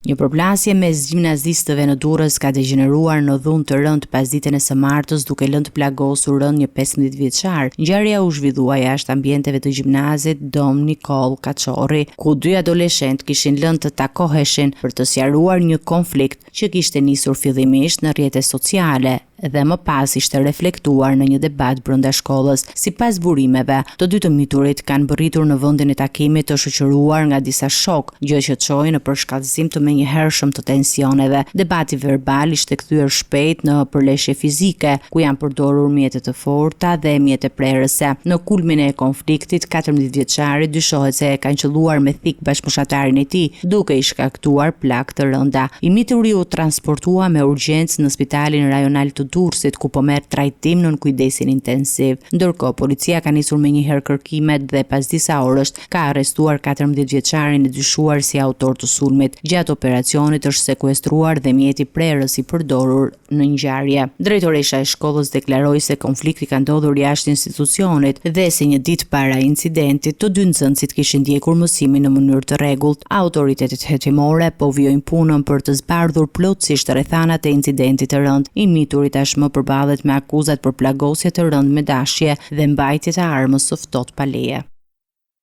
Një përplasje mes gjimnazistëve në Durrës ka degjeneruar në dhunë të rëndë pasditen e së martës duke lënë të plagosur rëndë një 15 vjeçar. Ngjarja u zhvillua jashtë ambienteve të gjimnazit Dom Nikoll Kaçorri, ku dy adoleshentë kishin lënë të takoheshin për të sqaruar një konflikt që kishte nisur fillimisht në rrjete sociale dhe më pas ishte reflektuar në një debat brenda shkollës. Sipas burimeve, të dy të miturit kanë mbërritur në vendin e takimit të shoqëruar nga disa shokë, gjë që çoi në përshkallëzim të menjëhershëm të tensioneve. Debati verbal ishte kthyer shpejt në përleshje fizike, ku janë përdorur mjete të forta dhe mjete prerëse. Në kulmin e konfliktit, 14 vjeçari dyshohet se e kanë qëlluar me thikë bashkëmoshatarin e tij, duke i shkaktuar plagë të rënda. I mituri u transportua me urgjencë në spitalin rajonal të Durrësit, ku po merr trajtim nën kujdesin intensiv. Ndërkohë, policia ka nisur menjëherë kërkimet dhe pas disa orësh ka arrestuar 14 vjeçarin e dyshuar si autor të sulmit. Gjatë operacionit është sekuestruar dhe mjeti prerës i përdorur në ngjarje. Drejtoresha e shkollës deklaroi se konflikti ka ndodhur jashtë institucionit dhe se një ditë para incidentit, të dy nxënësit kishin ndjekur mësimin në mënyrë të rregullt. Autoritetet hetimore po vijojnë punën për të zbardhur plotësisht rrethanat e incidentit të rëndë. I mituri tashmë përballet me akuzat për plagosje të rëndë me dashje dhe mbajtje të armës së ftohtë pa leje.